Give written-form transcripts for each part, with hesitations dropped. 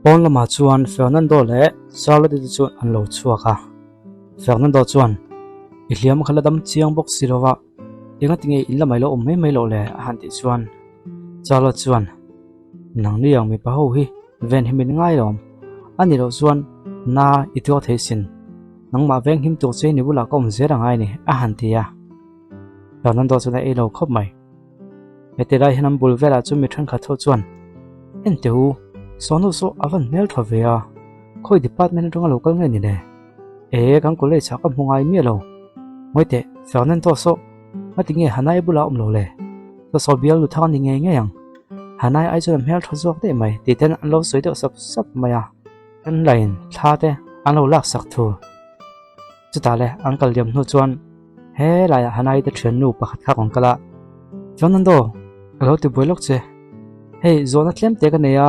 Pawn lamah chuan Fernando leh Charlotte te chu an lo chhuak a. Fernando chuan, I hliam kha la dam chiang bawk si lo va, engati nge in la mai lo awm mai mai loh le? a han tih chuan Charlotte chuan, Nang ni ang mipa ho hi ven hi min ngai lo awm. A ni loh chuan na i tuar thei sin. Nangmah veng him tur che ni bulah ka awm zel a ngai ni, a han ti a. Fernando chuan a ei lo khawp mai. Heti lai hian an bul velah chu mi thenkhat ho chuan, En teh u, Sonu saw a van hmel tha ve a, khawi department atanga lo kal nge ni le? E, kan college ah ka hmu ngai miah lo. Ngawi teh, Fernando saw ngati nge Hanai bulah a awm lo le? Saw saw bial nu thang a ni ngei ngei ang. Hanai ai chuan a hmel tha zawk daih mai tih ten an lo sawi deuh sap sap mai a. An lain thla te an lo lak sak thu. Chutah le an kal liam hnu chuan he laiah Hanai te thiannu pakhat kha rawn kal a, Fernando, ka lo ti buai lawk che. Hei, zawhna tlem te ka nei a,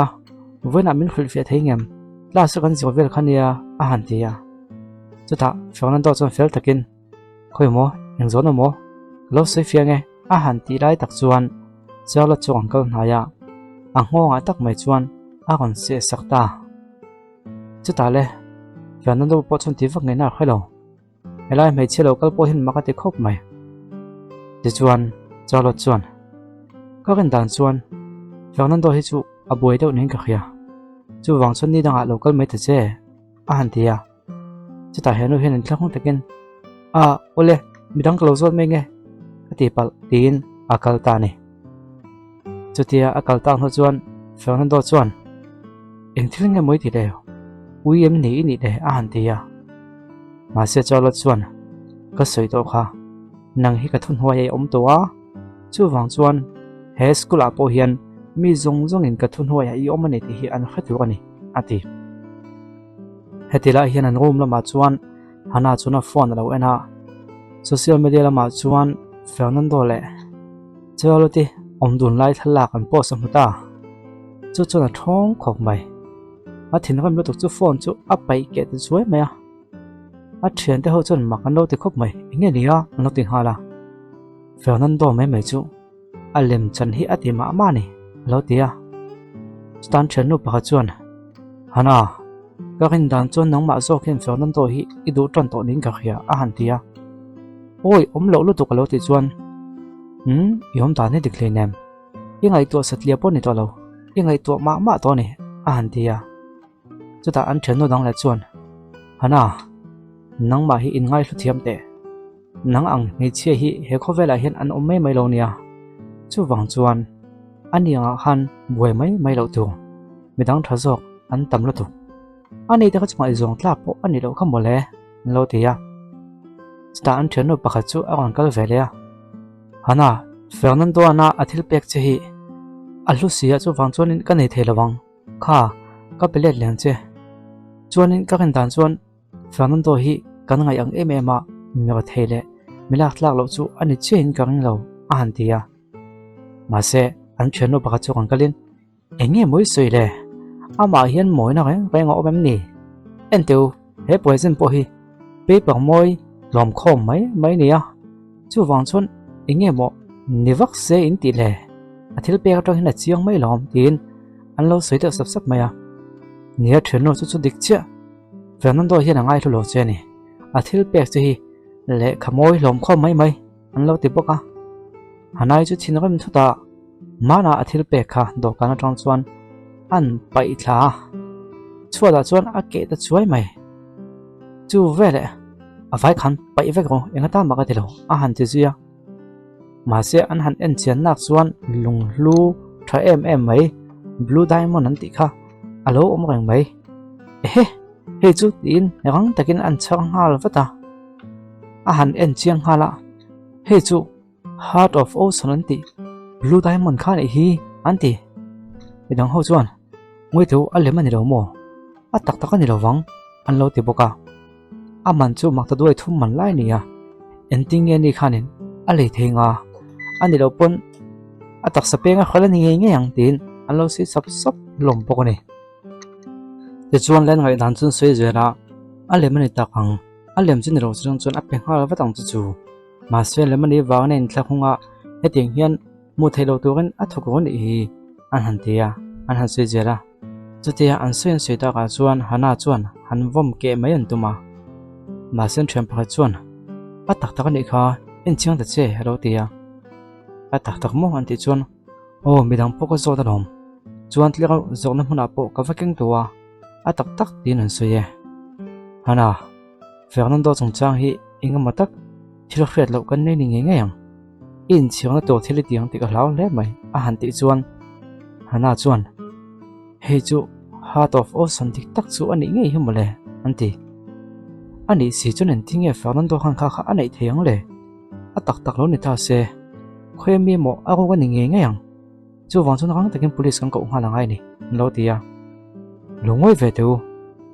vawiinah min hrilh fiah thei ngem? Class a kan zir vel kha nia a han ti a. Chutah Fernando chuan fel takin, Khawi maw, eng zawhna maw? Ka lo sawi fiah nge a han tih lai tak chuan Charlotte chu an kal hnai a, a nghawngah tak mai chuan a rawn seh sak ta. Chutah le, Fernando pawh chuan ti vak ngaihna a hre lo. Helai hmeichhia lo kal pawh hian mak a ti khawp mai. Tichuan, Charlotte chuan, Ka rin dan chuan Fernando hi chu a buai deuh niin ka hria. Chuvang chuan ni dangah lo kal mai ta che, a han ti a. Chutah henu hian inthlahrung takin, A, awle, midang ka lo zawt mai nge, ka ti palh, tiin a kal ta a ni. Chutia a kal tak hnu chuan Fernando chuan, Eng thil nge mawi ti le? Ui em ni i nih le? a han ti a. Mahse Charlotte chuan, Ka sawi tawh kha, nang hi ka thuhnuai a i awm tawh a, chuvang chuan he school ah pawh hian mi zawng zawngin ka thuhnuai ah i awm a ni tih hi an hre tur a ni, a ti. Heti lai hian an room lamah chuan Hannah chuan a phone a lo en a, social media lamah chuan Fernando leh Charlotte awm dun lai thlalak an post a hmu ta. Chu chuan a thawng khawp mai. A thinrim lutuk chu phone chu a paih keh ta zuai mai a. A thiante ho chuan mak an lo ti khawp mai, eng nge ni a? an lo ti nghal a. Fernando mai mai chu a lem chan hi a ti mah mah a ni, a lo ti a. Chutan thiannu pakhat chuan, Hannah, ka rin dan chuan nangmah zawk hian Fernando hi i duh tan tawh niin ka hria, a han ti a. Awi, awm loh lutuk a lo tih chuan, Umm, i awm dan hi dik hlei nem. I ngaihtuah satliah pawh ni tawh lo, i ngaihtuah mah mah tawh a ni, a han ti a. Chutah an thiannu dang leh chuan, Hannah, nangmah hi in ngaihlu thiam teh. Nang ang hmeichhia hi he khawvelah hian an awm mai mai lo nia. Chuvang chuan a ni angah khan buai mai mai loh tur midang tha zawk an tam lutuk. A ni te kha chu ngaihzawng tlak pawh a nih loh kha mawle an lo ti a. Chutah an thiannu pakhat chu a rawn kal ve leh a. Hannah, Fernando-ana a thil pek che hi a hlu si a chuvang chuanin ka nei thei lo ang. Kha, ka pe let leng che. Chuanin ka rin dan chuan Fernando hi kan ngaih ang em em a, mi thei leh mi lak tlak loh chu a ni chiahin ka ring lo, a han ti a. Mahse, an thiannu pakhat chu kan kalin, Eng nge mawi sawi le? Amah hian mawina reng reng a awm em ni? Enteu, he present pawh hi paper mawi hlawm khawm mai mai a ni a, chuvang chuan eng nge maw ni vak se in tih le? A thil pek atang hian a chiang mai lawm, tiin an lo sawi deuh sap sap mai a. Nia thiannu chu chu dik chiah. Fernando hian a ngaihlu lo che a ni. A thil pek che hi lehkha mawi hlawm khawm mai mai an lo ti bawk a. Hanai chu thin rem thut a, hmanah a thil pek kha dawhkan atang chuan an paih thla a, chhuatah chuan a keh ta chuai mai. Chu veleh a vai khan paih vek rawh eng atan mah ka ti lo a han ti zui a. Mahse an han en chian nak chuan lunghlu tha em em mai blue diamond an tih kha a lo awm reng mai. Ehe! Hei chu tiin rang takin an chhar nghal vat a. A han en chiang nghal a, hei chu heart of ocean an tih blue diamond kha anih hi an ti. Midang ho chuan ngawi teu a lem a ni lo maw? A tak tak a ni lo vang an lo ti bawk a. A man chu mak ta duai thum man lai a ni a, engtin nge ni khanin a lei thei nga a ni loh pawn a taksa peng a hral a ni ngei ngei ang tiin an lo sawi sap sap hlawm bawk a ni. Tichuan len ngaihdan chu an sawi zel a, a lem a ni tak ang, a lem chu ni lo chuang chuan a pe nghal vat ang chu chu. Mahse lem a nih vangin a inthlak hung a, hetiang hian hmuh theih loh turin a thawk rawn nih hi an han ti a, an han sawi zel a. Chutia an sawi an sawi takah chuan Hana chuan han vawm keh mai an tum a. Mahse an thian pakhat chuan, A tak tak a nih kha, en chiang ta che, a lo ti a. A tak tak maw an tih chuan, Aw, midang pawh ka zawt alawm. Chuan tlek reuh zawhna hmunah pawh ka va keng tawh a, a tak tak tiin an sawi e. Hana, Fernando chungchang hi eng emaw tak thil hriat loh kan nei ni ngei ngei ang. I inchhiarna tur thil i ti ang tih ka hlau hle mai, a han tih chuan Hana chuan, Hei chu Heart of Ocean dik tak chu a nih ngei hi mawle, an ti. A nih si chuan engtin nge Fernando khan kha kha a neih thei ang le? A tak tak lo ni ta se, khawi ami emaw a ruk a ni ngei ngei ang. Chuvang chuan rang takin police kan koh nghal angai ni, an lo ti a. Lo ngawi ve teh u,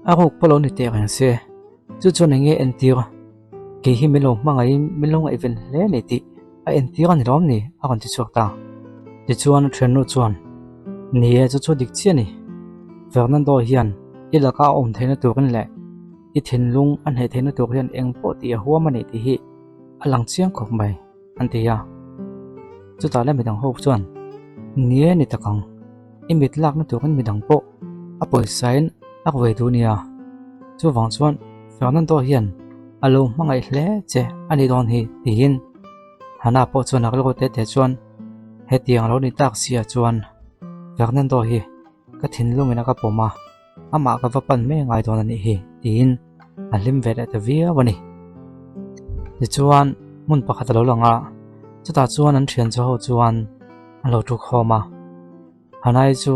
a ruk pawh lo ni teh reng se, chu chuan eng nge entir? Kei hi min lo hmangaihin min lo ngaihven hle ni tih a entir a ni lawm ni? a rawn ti chhuak ta. Tichuan a thiannu chuan, Ni e, chu chu dik chiah a ni. Fernando hian i laka a awm theihna turin leh i thinlung a hneih theihna tur hian eng pawh tih a huam a ni tih hi a lang chiang khawp mai, an ti a. Chutah le midang ho chuan, Ni e ni tak ang, i mit lakna turin midang pawh a pawisain a ruai duh nia. Chuvang chuan Fernando hian a lo hmangaih hle che a ni dawn hi, tiin Hannah pawh chuan a rilru te te chuan hetiang a lo ni tak sia chuan Fernando hi ka thinlungin a ka pawm a. Amah ka va pan mai ngai dawn a nih hi tiin a hlim ve leh ta viau a ni. Tichuan hmun pakhat a lo lang a, chutah chuan an thian chu ho chuan an lo thu khawm a. Hanai chu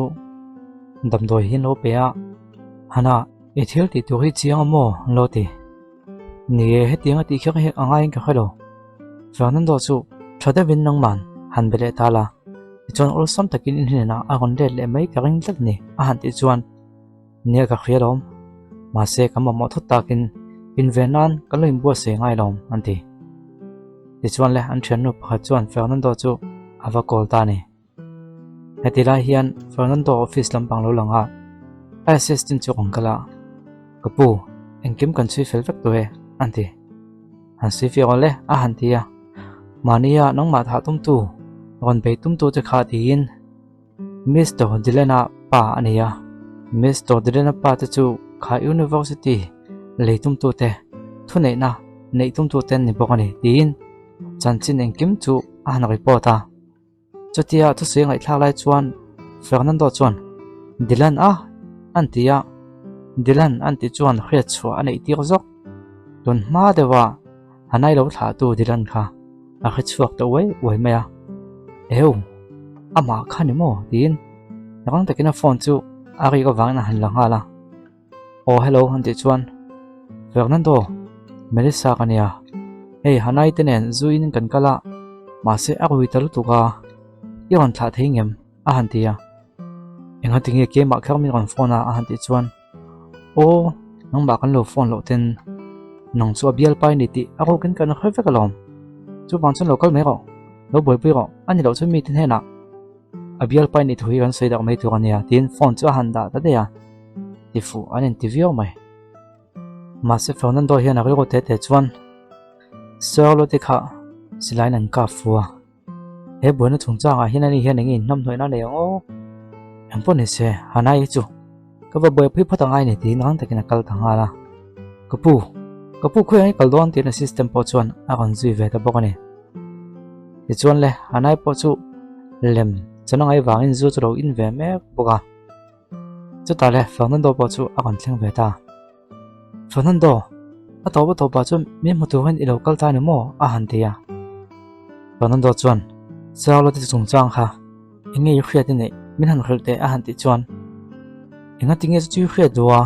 damdawi hi an lo pe a, Hana i thil tih tur hi chiang a maw? an lo ti. Ni e, hetiang a tih kher hi a ngaiin ka hre lo. Fernando chu tha deuhin nangman han be leh ta la, tichuan awlsam takin in hnenah a rawn let leh mai ka ring tlat ni a han tih chuan nia ka hria lawm, mahse kan mamawh thawt takin inve nan kan lo inbuatsaih ngai lawm an ti. Tichuan le an thiannu pakhat chuan Fernando chu a va call ta a ni. Heti lai hian Fernando office lampang lo lang a, a assistant chu rawn kal a, Ka pu, engkim kan chhui fel vek tawh e, an ti. Han sawi fiah rawh le, a han ti a. Mahnia nangmah thah tumtu, rawn bei tumtu che kha tiin Mister Dylan-a pa a nei a. Mister Dylan-a pa te chu kha university lei tumtu te, thuneihna neih tumtu te an ni bawk a ni tiin chanchin engkim chu a han report a. Chutia thusawi ngaihthlak lai chuan Fernando chuan Dylan a an ti a, Dylan an tih chuan hriat chhuah a neih tir zawk. Tun hma deuha Hanai lo thlahtu Dylan kha a hre chhuak ta uai uai mai a, Eu, amah kha ni maw? tiin rang takin a phone chu a rik avangin a han la nghal a. Aw hello an tih chuan Fernando Melissa ka nia hei Hanai te nen zu in kan kal a mahse a rui ta lutuk a i rawn thlah thei ngem a han ti a engah tinge keimah kher min rawn phone a a han tih chuan aw nangmah kan lo phone loh ten nang chu a bialpai ni tih a rukin kan hre vek alawm chuvang chuan lo kal mai rawh lo buaipui rawh a ni loh chuan mite hnenah a bialpai ni thu hi kan sawi dak mai tur a nia tiin phone chu a han dah ta daih a. Ti fuh an inti viau mai. Mahse Fernando hian a rilru teh teh chuan Sir te kha silaiin an kap fu a. He buaina chungchangah hian ani hian eng nge inhnamhnawihna a nei ang aw? Eng pawh ni se, Hanai hi chu ka va buaipui phawt angai ni tiin rang takin a kal ta nghal a. Ka pu, ka pu khawiah nge kal dawn tiin assistant pawh chuan a rawn zui ve ta bawk a ni. Tichuan le, Hanai pawh chu lem chan angai vangin zu chu lo in ve mek bawk a. Chutah le Fernando pawh chu a rawn thleng ve ta. Fernando, a tawp a tawpah chuan min hmu turin i lo kal ta ni maw? a han ti a. Fernando chuan, Charlo te chungchang kha eng nge i hriat i neih? Min han hrilh teh a han tih chuan, Enga tinge chu chu i hriat duh a?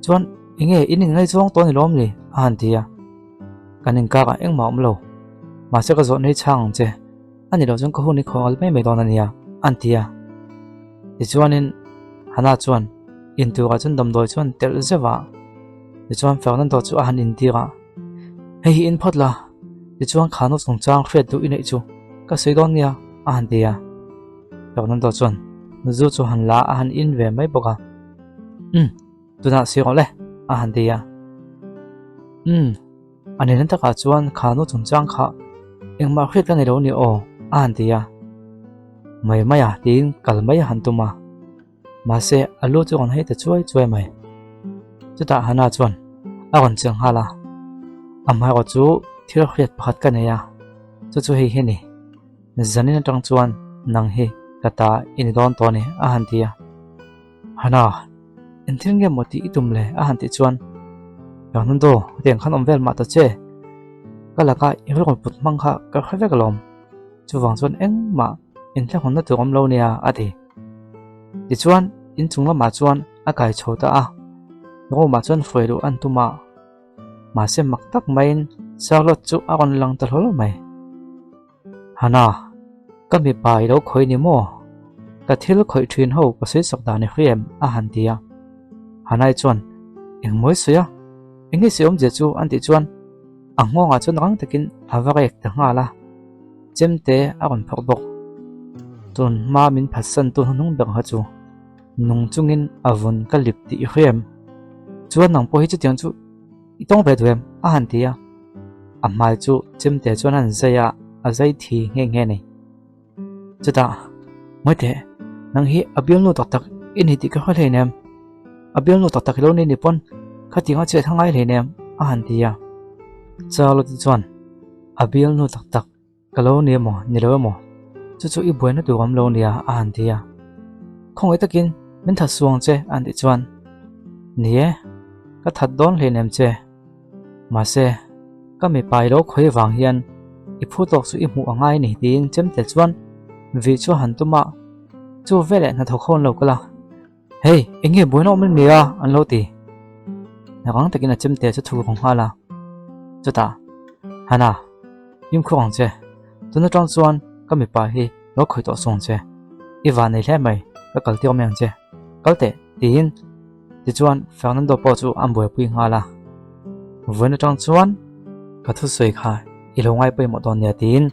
Chuan eng nge in inngaihzawng tawh a ni lawm ni? a han ti a. Kan inkarah engmah a awm lo. Mahse ka zawhna hi chhang ang che. A ni lo chuan ka hun i khaw al mai mai dawn a nia, an ti a. Tichuanin Hannah chuan in turah chuan damdawi chuan telh zeuh a, tichuan Fernando chu a han intir a, Hei hi in phawt la, tichuan kha nu chungchang hriat duh i neih chu ka sawi dawn nia, a han ti a. Fernando chuan zu chu han la a han in ve mai bawk a, Umm, tunah sawi rawh le, a han ti a. Umm. A nena takah chuan kha nu chungchang kha engmah hriat ka nei lo ni aw a han ti a. Mai mai a tiin kal mai a han tum a. Mahse, a lu chu a rawn hei ta chuai chuai mai. Chutah Hannah chuan a rawn cheng nghal a, Amaherawh chu thil hriat pakhat ka nei a, chu chu hei hi a ni. Zanin atang chuan nang hi ka ta i ni dawn tawh a ni, a han ti a. Hannah, engthil nge maw tih i tum le? a han tih chuan, Fernando, hetiang khan awm vel mah ta che. Ka laka i rilru put hmang kha ka hre vek alawm. Chuvang chuan engmah inthlahrunna tur awm lo nia, a ti. Tichuan, inchung lamah chuan a kai chho ta a, room-ah chuan hruai luh an tum a. Mahse mak tak maiin Charlotte chu a rawn lang ta hlawl mai. Hannah, ka mipa i lo khawih ni maw? Ka thil khawih thin ho ka sawi sak dan i hria em? a han ti a. Hannah-i chuan, Engmaw i sawi a? Eng nge sawi awmzia chu? an tih chuan a nghawngah chuan rang takin a va rek ta nghal a. Chemte a rawn phawrh bawk. Tun hma min phatsan tu hnuhnung ber kha chu nung chungin a vun ka lip tih i hria em? Chuan nang pawh hi chutiang chu i tawng ve duh em? a han ti a. A hmai chu chemte chuan a han zai a, a zai thi nghe nghe a ni. Chutah, Ngawi teh, nang hi a bialnu tak tak i ni tih ka hre hleinem. A bialnu tak tak i lo ni ni pawn khatiang a chet a ngai hleinem, a han ti a. Charlotte chuan, A bialnu tak tak ka lo ni emaw, ni lo emaw, chu chu i buaina tur awm lo nia, a han ti a. Khawngaih takin min that suang che, a han tih chuan, Ni e, ka that dawn hleinem che. Mahse, ka mipa i lo khawi vang hian i phu tawk chu i hmuh a ngai ni tiin chemte chuan vih chu a han tum a, chu veleh hnathawk ho an lo kal a, Hei, eng nge buaina awm em ni a? an lo ti. Rang takin a chemte chu thu vang nghal a, chutah, Hana, fimkhur ang che, tun atang chuan ka mipa hi lo khawi tawh suang che, i van nei hle mai, ka kal tir mai ang che, kal teh, tiin Tichuan Fernando pawh chu an buaipui nghal a, Vawiin atang chuan ka thusawi kha i lo ngai pawimawh dawn nia tiin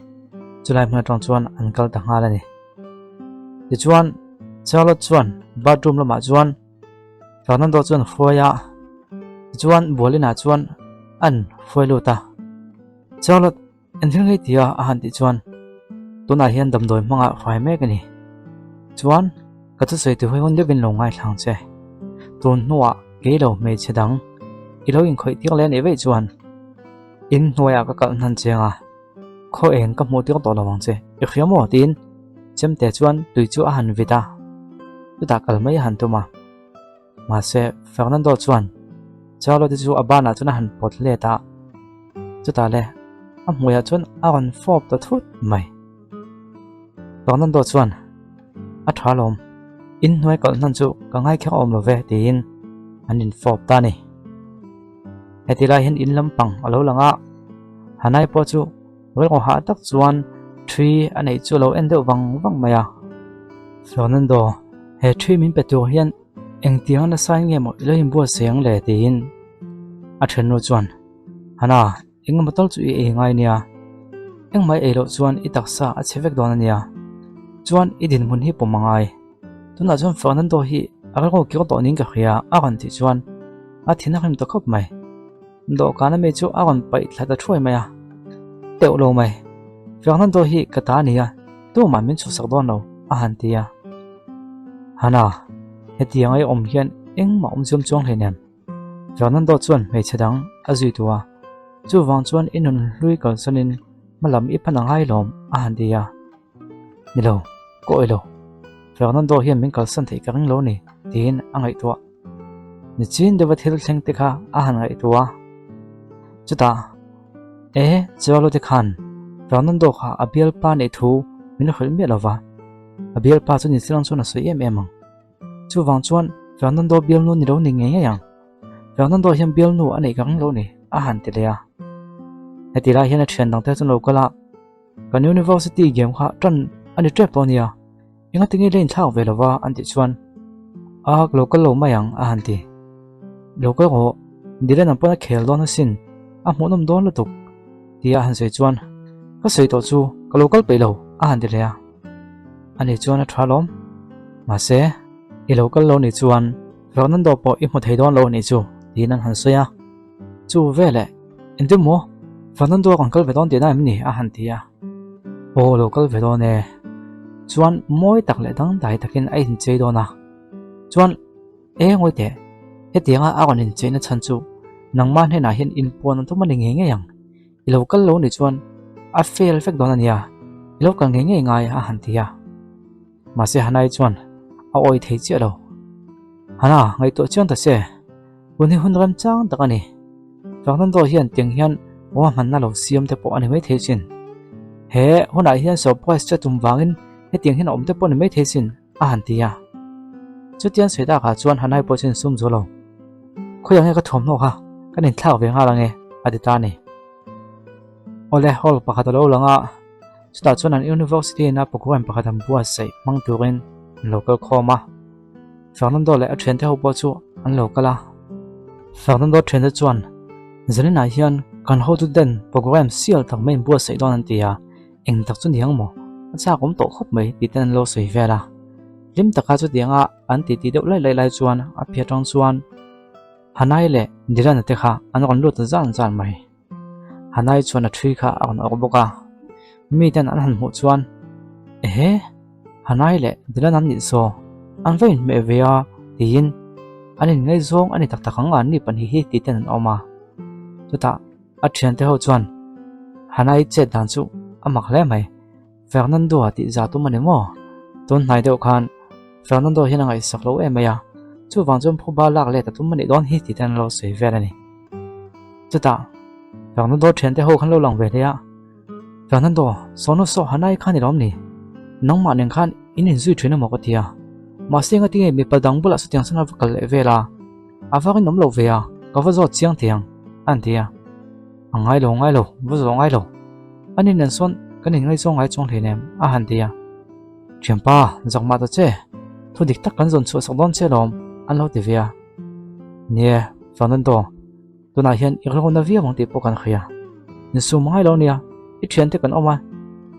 chulai hmun atang chuan an kal ta nghal a ni. Tichuan Charlotte chuan bathroom lamah chuan Fernando chuan hruai a, tichuan bualinah chuan an hruai lut a. Charlotte Engthil ngei tia a han tih chuan tunah hian damdawi hmangah hruai mek a ni. Chuan ka thusawi ti hawi hawn deuhin lo ngaithlang che. Tun hnuah kei lo hmeichhe dang i lo inkhawih tir leh a nih vaih chuan in hnuaiah ka kalh hnan chiang a, khaw eng ka hmuh tir tawh lo ang che. I hria maw? tiin chemte chuan tui chu a han vit a, chutah kal mai a han tum a. Mahse, Fernando chuan Charlotte chu a banah chuan a han pawt let a, chutah le a hmuiah chuan a rawn fawp ta thut mai. Fernando chuan, A tha lawm, inhnuai kalh hnan chu ka ngai kher awm lo ve tiin an infawp ta a ni. Heti lai hian in lampang a lo lang a, Hanai pawh chu Rilru hah tak chuan ṭhi a neih chu a lo en deuh vang vang mai a. Fernando, he ṭhi min pe tur hian engtiang a nasa in nge maw i lo inbuatsaih ang le tiin a ṭhennu chuan, Hana, engemaw tal chu i ei ngai nia. Engmah i ei loh chuan i taksa a chhe vek dawn a nia. Chuan i dinhmun hi pawm a ngai. Tunah chuan Fernando hi a rilru kir tawh niin ka hria a rawn tih chuan a thin a rim ta khawp mai. Dawhkan ami chu a rawn paih thla ta thuai mai a, Teuh lo mai, Fernando hi ka ta a ni a, tumah min chhuhsak dawn lo, a han ti a. Hana, hetiang a i awm hian engmah awm chiam chuang hleinem. Fernando chuan hmeichhe dang a zui duh a, chuvang chuan i nun hlui kalsanin hmalam i pan a ngai lawm, a han ti a. Ni lo, ka awih lo. Fernando hian min kalsan theih ka ring lo ni, tiin a ngaihtuah. Nichin deuha thil thleng te kha a han ngaihtuah a. Chutah, E, Chualo te khan Fernando kha a bialpa neih thu min hrilh miah lo va, a bialpa chu nichilang chuan a sawi em em ang. Chuvang chuan Fernando bialnu ni lo ni ngei ngei ang. Fernando hian bialnu a neih ka ring lo ni, a han ti leh a. Heti lai hian a thian dangte chuan lo kal a. Kan university game kha tan a ni tep tawh a nia, engati nge lane thlak ve lova an tih chuan a lo kal lo mai ang a han ti. Lo kal rawh, Dylan ang pawn a khel dawn asin, a hmuhnawm dawn lutuk tia a han sawi chuan ka sawi tawh chu ka lo kal peih lo a han ti leh a. Ani chuan a tha lawm, mahse i lo kal lo nih chuan Fernando pawh i hmu thei dawn lo anih chu tiin an han sawi a. Chu veleh, Engtin maw? Fernando a rawn kal ve dawn tihna em ni? a han ti a. Aw, lo kal ve dawn e. Chuan mawi tak leh dangdai takin a inchei dawn a. Chuan, E ngawi teh, hetianga a rawn incheina chhan chu nangmah hnenah hian inpuan an tum a ni ngei ngei ang. I lo kal lo nih chuan a fail vek dawn a nia, i lo kal ngei ngei ngai a han ti a. Mahse Hanai chuan a awih thei chiah lo. Hana, ngaihtuah chiang ta che, hun hi hun remchang tak a ni. Fernando hian tiang hian ruahmanna lo siam te pawh a ni maithei sin. He hunah hian surprise che tum vangin hetiang hian a awm te pawh a ni maithei sin a han ti a. Chutiang sawi takah chuan Hanai pawh chuan insum zo lo. Khawiah nge ka thuamhnaw kha kan inthlak ve nghal ange a ti ta a ni. Awle, hall pakhat a lo lang a, chutah chuan an university ina program pakhat an buatsaih hmang turin an lo kal khawm a. Fernando leh a thiante ho pawh chu an lo kal a. Fernando thiante chuan, Zaninah hian kan hotu ten program sial tak mai in buatsaih dawn an ti a, eng tak chu ni ang maw? A chak awm tawh khawp mai tih ten an lo sawi vel a. Hlim taka chutianga an titi deuh laih laih lai chuan a phiat atang chuan Hanai leh Dilana te kha an rawn lut ta zan zan mai. Hanai chuan a ṭhui kha a rawn awrh bawk a, mi ten an han hmuh chuan, Ehe, Hanai leh Dilana an nih saw, an va inhmeh ve a, tiin an inngaihzawng a ni tak tak ang a, ni pahnih hi tih ten an awm a. Chutah a ṭhiante ho chuan Hanai chet dan chu a mak hle mai. Fernando-a tih za tum a ni maw? Tun hnai deuh khan Fernando hian a ngaihsak lo em mai a, chuvang chuan phuba lak let a tum a nih dawn hi tih te an lo sawi vel a ni. Chutah Fernando thiante ho khan lo lang ve hle a, Fernando, sawhnaw saw Hanai khan i lawm ni? Nangmah nen khan in inzui thin emaw ka ti a, mahse engati nge mipa dang bulah chutiang chuan a va kal leh vel a, a vak in awm lo ve a, ka va zawt chiang thei ang, a han ti a. A ngai lo, ngai lo, va zawh ngai lo. A ni nen sawn kan inngaihzawng ngai chuang hleinem, a han ti a. Thianpa, zak mah ta che, thu dik tak kan zawn chhuah sak dawn che lawm, an lo ti ve a. Nie, Fernando, tunah hian i rilru na viau ang tih pawh kan hria. Insum ngai lo nia, i thiante kan awm a,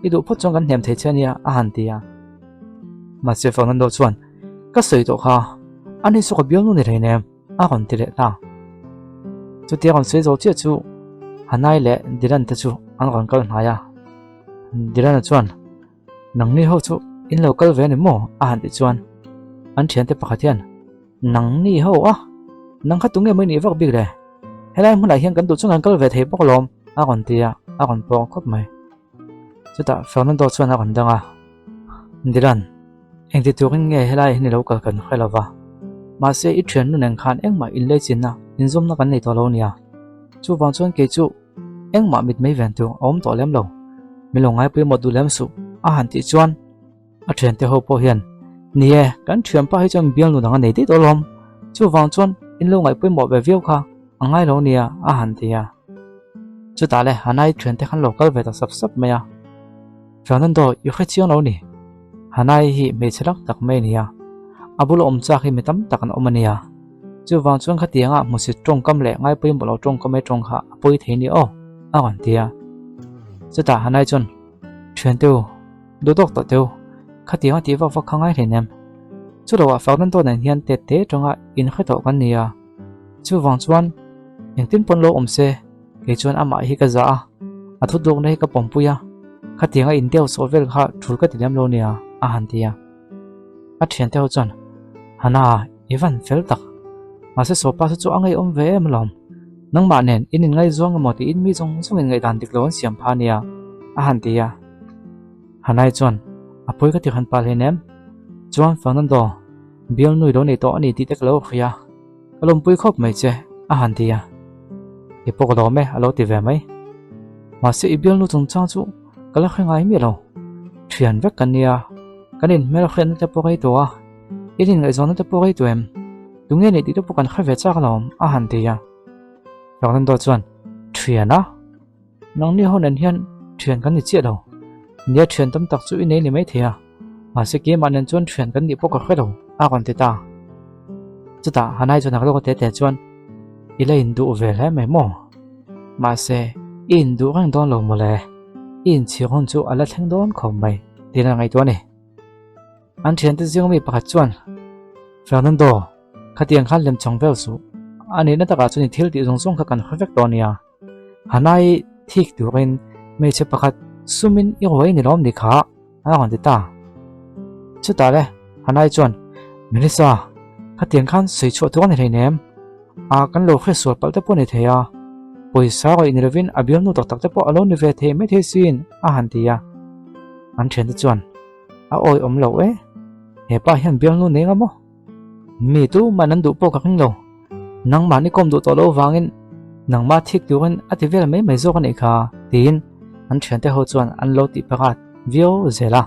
i duh phawt chuan kan hnem thei che ania, a han ti a. Mahse Fernando chuan, Ka sawi tawh kha, ani saw ka bialnu ni hleinem. A rawn ti leh ta. Chutia rawn sawi zo chiah chu Hanai leh Dylan te chu an rawn kal hnai a. Dylan-a chuan, Nangni ho chu in lo kal ve a ni maw? a han tih chuan an thiante pakhat hian, Nangni ho a? Nang kha tunge mai nih vak bik le? Helai hmunah hian kan duh chuan kan kal ve thei bawk alawm a rawn ti a, a rawn pawng khawp mai. Chutah Fernando chuan a rawn dang a, Dylan, engti turin nge helai hi ni lo kal kan hre lova, mahse i thiannu nen khan engmah inleichinna, inzawmna kan nei tawh lo nia. Chuvang chuan kei chu engmah mitmei ven tur a awm tawh lem lo, min lo ngaipui mawt duh lem suh a han tih chuan a thiante ho pawh hian, Ni e, kan thianpa hi chuan bialnu dang a nei daih tawh alawm, chuvang chuan in lo ngaihpui mawh ve viau kha a ngai lo nia a han ti a. Chutah le Hanai thiante khan lo kal ve ta sap sap mai a. Fernando, i hre chiang lo ni. Hanai hi hmeichhe lak tak mai a ni a, a bula awm chak hi mi tam tak an awm a nia. Chuvang chuan khatianga hmusit tawngkam leh ngaipawimawh lo tawngkam mai tawng kha a pawi thei ni aw, a rawn ti a. Chutah Hanai chuan, Thiante u, duh tawk tawh teh u, khatianga tih vak vak kha ngai hleinem. Chuloah Fernando nen hian tet te tanga inhre tawh kan ni a. Chuvang chuan engtin pawn lo awm se, kei chuan amah hi ka zah a, a thutdawkna hi ka pawmpui a, khatianga indeu sawh vel kha thul ka ti lem lo nia, a han ti a. A thiante ho chuan, Hana, i van fel tak. Mahse sawpa chu chu a ngaihawm ve em alawm. Nangmah nen in inngaihzawng emaw tiin mi zawng zawng in ngaihdan dik lo an siam pha nia, a han ti a. Hanai chuan, A pawi ka ti han pal hleinem. Chuan Fernando, bialnui lo nei tawh a ni tih te ka lo hria. Ka lawmpui khawp mai che, a han ti a. I pawk lawm e, a lo ti ve mai. Mahse i bialnu chungchang chu ka la hre ngai miah lo. Thian vek kan nia, kan inhmel hriatna te pawh rei tawh a, in inngaihzawnna te pawh rei tawh em? Tunge nih tih te pawh kan hre ve chak alawm, a han ti a. Fernando chuan, Thian a? Nangni ho nen hian thian kan ni chiah lo. Nia thian tam tak chu i nei ni maithei a, mahse keimah nen chuan thian kan nih pawh ka hre lo, a rawn ti ta. Chutah Hanai chuan a rilru te te chuan, I la induh ve hle mai maw? Mahse i induh reng dawn lo mawle, i inchhir hun chu a la thleng dawn khawp mai, tiin a ngaihtuah a ni. An thiante zing mi pakhat chuan, Fernando, khatiang khan lem chawng vel suh. A nihna takah chuan i thil tih zawng zawng kha kan hre vek tawh a nia. Hanai thik turin hmeichhe pakhat sumin i ruai ni lawm ni kha a rawn ti ta. Chutah le Hanai chuan, Melissa, Khatiang khan sawi chhuah tur a ni hleinem. A kan lo hre sual palh te pawh a ni thei a, pawisa rawih ni lovin a bialnu tak tak te pawh a lo ni ve thei mai thei sin a han ti a. An thiante chuan a awi awm lo e, he pa hian bialnu nei nga maw? Mi tu man an duh pawh ka ring lo, nangmah ni kawm duh tawh loh vangin nangmah thik turin a ti vel mai mai zawk a nih kha tiin an thiante ho chuan an lo tih pakhat viau zel a.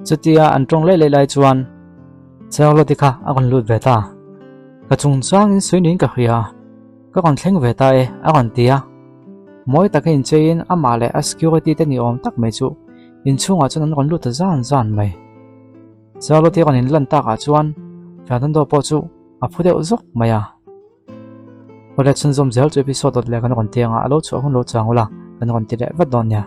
Chutia an tawng leh leh lai chuan Charlotte kha a rawn lut ve ta. Ka chungchangin sawi niin ka hria, ka rawn thleng ve ta e a rawn ti a. Mawi taka incheiin amah leh a security te ni awm tak mai chu inchhungah chuan an rawn lut ta zan zan mai. Charlotte rawn inlan takah chuan Fernando pawh chu a phu deuh zawk mai a. Awle chhunzawm zel chu episode dawt leh kan rawn ti anga a lo chhuah hun lo chang ula kan rawn ti leh vat dawn nia.